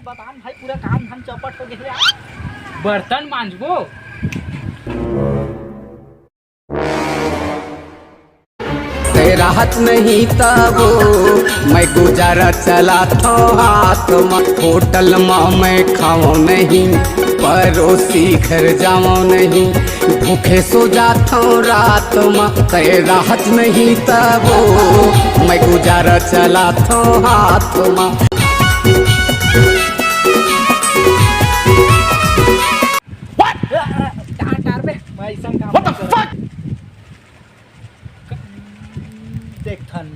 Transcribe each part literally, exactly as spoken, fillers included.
बतान भाई, पूरा काम धाम चौपट हो गया यार। बर्तन मांजबो। ते राहत नहीं तबो, मैं गुजारा चलाथो हाथ म। होटल म मैं खाओ नहीं, परोसी घर जाओ नहीं, भूखे सो जाथो रात म। ते राहत नहीं तबो, मैं गुजारा चलाथो हाथ म। What? टार, टार बे, मैं ऐसा काम What the fuck? देखथन।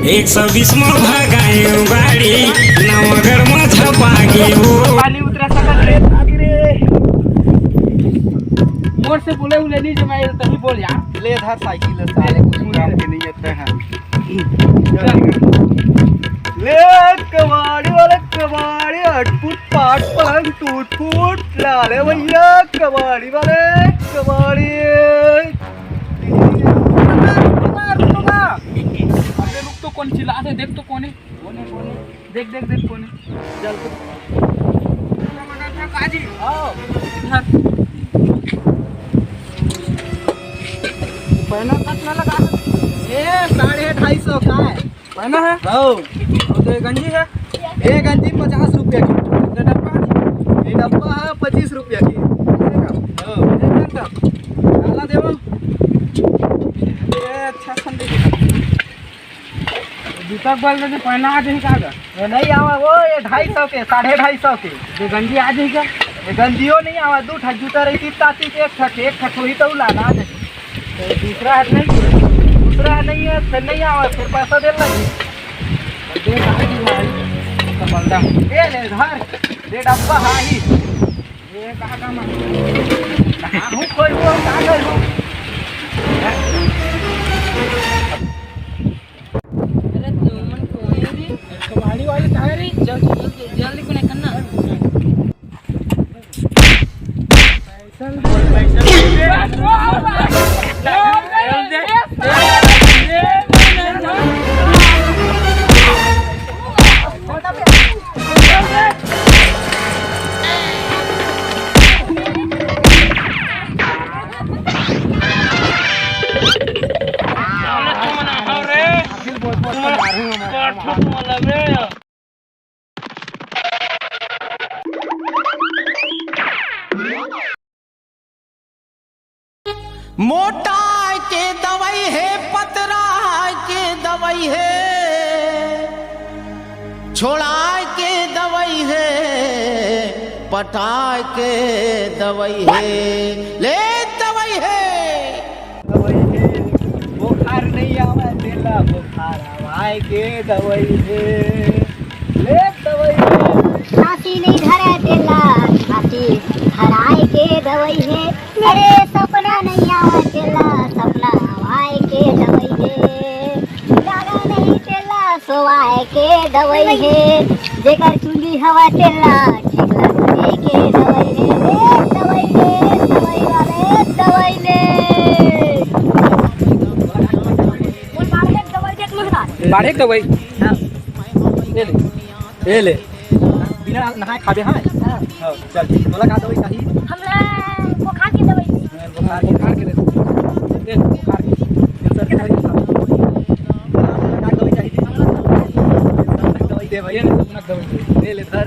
एक सौ बीस म भगाए गाड़ी, नवगढ़ म झपा गे वो। पानी उतरा सकत रे, भाग रे। मोर से बोले उले नहीं जमाए, तभी बोल यार। ले धर साइकिल, साले कुछ काम के नहीं आते हैं। ले कबाड़ी वाले कबाड़ी, अटपुट पाट पलंग टूट फूट, लाले भैया कबाड़ी वाले कबाड़ी। अबे रुक तो, कौन चिल्लात हे, देख तो कौन हे। देख, देख, देख, कौन है? चल तो। काजी। आओ। इधर। पहना कितना लगा? ए, साढ़े ढाई सौ का है। पहना है? हाँ। और तो ये गंजी है? ये गंजी पचास रुपया की। ये डब्बा? ये डब्बा है पच्चीस रुपया की। हाँ। ये कौन था? काला देवल। ये अच्छा संदेश। जूता के बल में पहना आ जाही का गा? ये नहीं आवा वो, ये ढाई सौ के, साढ़े ढाई सौ के। ये गंजी आ जाही का? ये गंजियो नहीं आवा, दू ठा जूता रही, तीन ताती के एक ठा के, एक ठा वही तो लाना आ जाही। तो दूसरा हाथ नहीं, दूसरा हाथ नहीं है, फिर नहीं आवा, फिर पैसा देना जी। दे भाई, भाई, संभलता। ये ले धर, दे डब्बा हाही। ये का काम है? कहाँ हूँ, कोई को का करूँ? अरे, तुमन कोई भी कबाड़ी वाले कहाँ रे? जल्दी, जल्दी, जल्दी कोने करना। मोटाय के दवई हे, पतराय के दवई हे, छोड़ाय के दवई हे, पटाय के दवई हे, ले दवई हे। दवई हे, बुखार नहीं आवे तेला, बुखार आवाय के दवई हे। ले दवई हे। खांसी नहीं धरे तेला, खांसी धराय के दवई हे। अरे सपना नहीं आवे तेला, सपना आवाय के दवई हे। जागा नहीं तेला, सोवाय के दवई हे। जेकर चुंदी हवा तेला, ठीक लगे के दवई हे। ए दवई हे, दवई वाले, दवई ले। बाढ़े के दवई? हाँ। ये ले। ये ले। बिना नहाए खाबे, हाँ? हाँ। हाँ, चल, ठीक है। तोला का दवई चाही? हमला बुखार के दवई। बुखार के दे। ए, बुखार के। ये सर के दवाई दे। का दवाई चाहिए? दवाई दे भाई। ये ले, सपना दवाई दे। ले, ले, धर।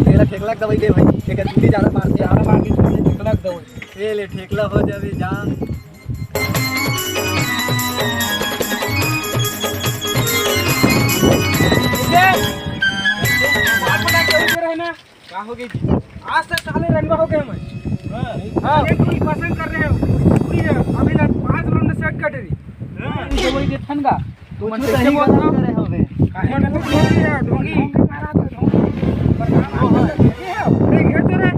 तेरा ठेकला के दवाई दे भाई। एक दूधी ज्यादा मारते हैं। ज्यादा मार के ठेकला के दवाई। ये ले, ठेकला हो जावे जा। का हो गई जी? आज तक साले रंगवा हो गए मैं। हाँ। हाँ। एक ही पसंद कर रहे हो। पूरी है। अभी तक पाँच round set कट रही। हाँ। तो वही देखन का। तो मन कैसे बोल रहा हूँ? करे होवे। काहे मन को ढोंगी है, ढोंगी। ढोंगी मारा था, ढोंगी। पर काम हाँ, हाँ। ये है। अरे, ये तो रे।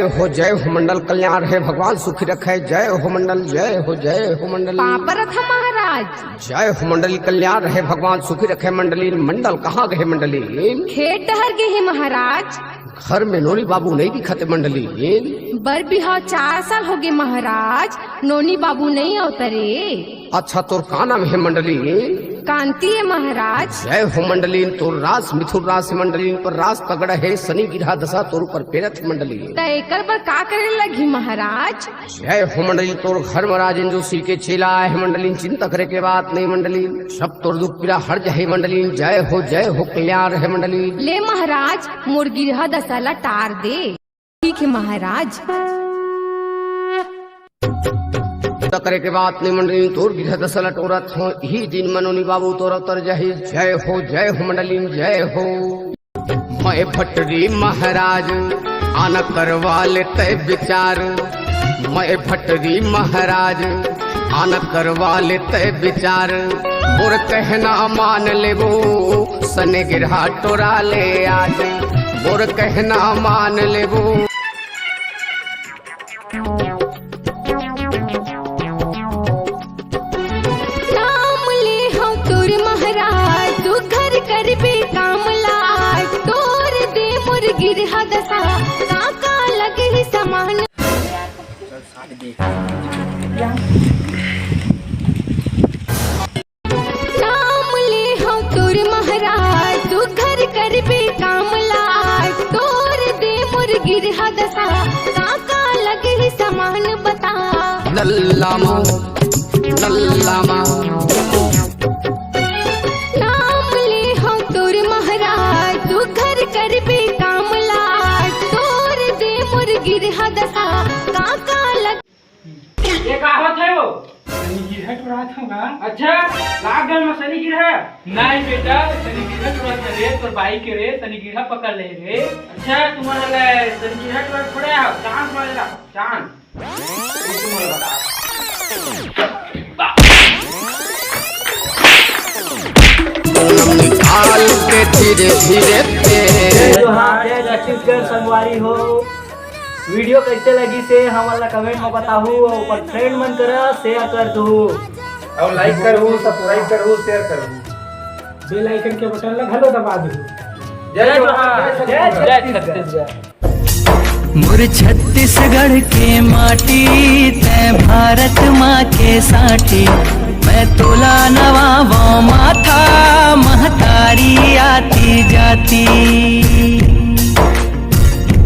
हो, जय हो मंडल, कल्याण रहे, भगवान सुखी रखे। जय हो मंडल, जय हो, जय हो मंडल। पाँव परत हँव महाराज। जय हो मंडली, कल्याण रहे, भगवान सुखी रखे मंडली। मंडल कहाँ गए मंडली? खेत डहर गे हे महाराज। घर में नोनी बाबू नहीं दिखत मंडली। बर बिहाव चार साल होगे महाराज, नोनी बाबू नहीं आवत रे। अच्छा, तोर का नाम हे मंडली? कांति हे महाराज। जय हो मंडली, तोर रास मिथुन रास हे मंडली, पर रास तगड़ा हे, शनि गिरहा दशा तोर ऊपर पेरत हे मंडली। त एकर बर का करे लगही महाराज? जय हो मंडली, तोर घर में राजेंद्र जोशी के चेला आए हे मंडली, चिंता करे के बात नहीं मंडली, सब तोर दुख पीड़ा हर जाही मंडली। जय हो, जय हो, कल्याण रहे मंडली। ले महाराज, मोर गिरहा दशा ला टार दे। ठीक हे महाराज। चिंता करे के बात नहीं मंडली, तोर गिरहा दशा ला टोरत हों, इही दिन म नोनी बाबू तोर अवतर जाही। जय हो, जय हो मंडली, जय हो। मैं भटरी महाराज, आना करवा ले तैं विचार। मैं भटरी महाराज, आना करवा ले तैं विचार। मोर कहना मान लेबो, शनि गिरहा टोरा ले आज। मोर कहना मान लेबो। नाम ले हँव तोर महाराज, तू घर करबे काम लाज। टोर दे मोर गिरहा दशा, का का लगही सामान। नाम ले हँव तोर महाराज, तू घर करबे काम लाज। टोर दे मोर गिरहा दशा, का का लगही सामान बता। नल्ला मा, नल्ला मा। नाम ले हँव तोर महाराज, तू घर करबे काम लाज। टोर दे मोर गिरहा दशा, का का लग ये का होत हे वो? शनि गिरहा टोरात हँव गा। अच्छा, lockdown में शनि गिरहा? नहीं बेटा, शनि गिरहा टोरात हँव रे, तोर बाई के रे, शनि गिरहा पकड़ ले रे। अच्छा, तुम्हारा ले शनि गिरहा टोरात थोड़े आओ, चाँद मारेगा, चाँद। ये तुम्हारा बता। निकाल के धीरे धीरे तेरे। जय जोहार, जय छत्तीसगढ़ संगवारी हो। वीडियो कैसे लगिस हे हमन ला comment में बताहू अउ अपन friend मन करा share कर दू। अउ like करहू, subscribe करहू, share करहू। Bell icon के button ला घलो दबा दू। जय जोहार, जय छत्तीसगढ़। मोर छत्तीसगढ़ के माटी, तैं भारत माँ के साटी। मैं तोला नवावों माथा, महतारी आती जाती।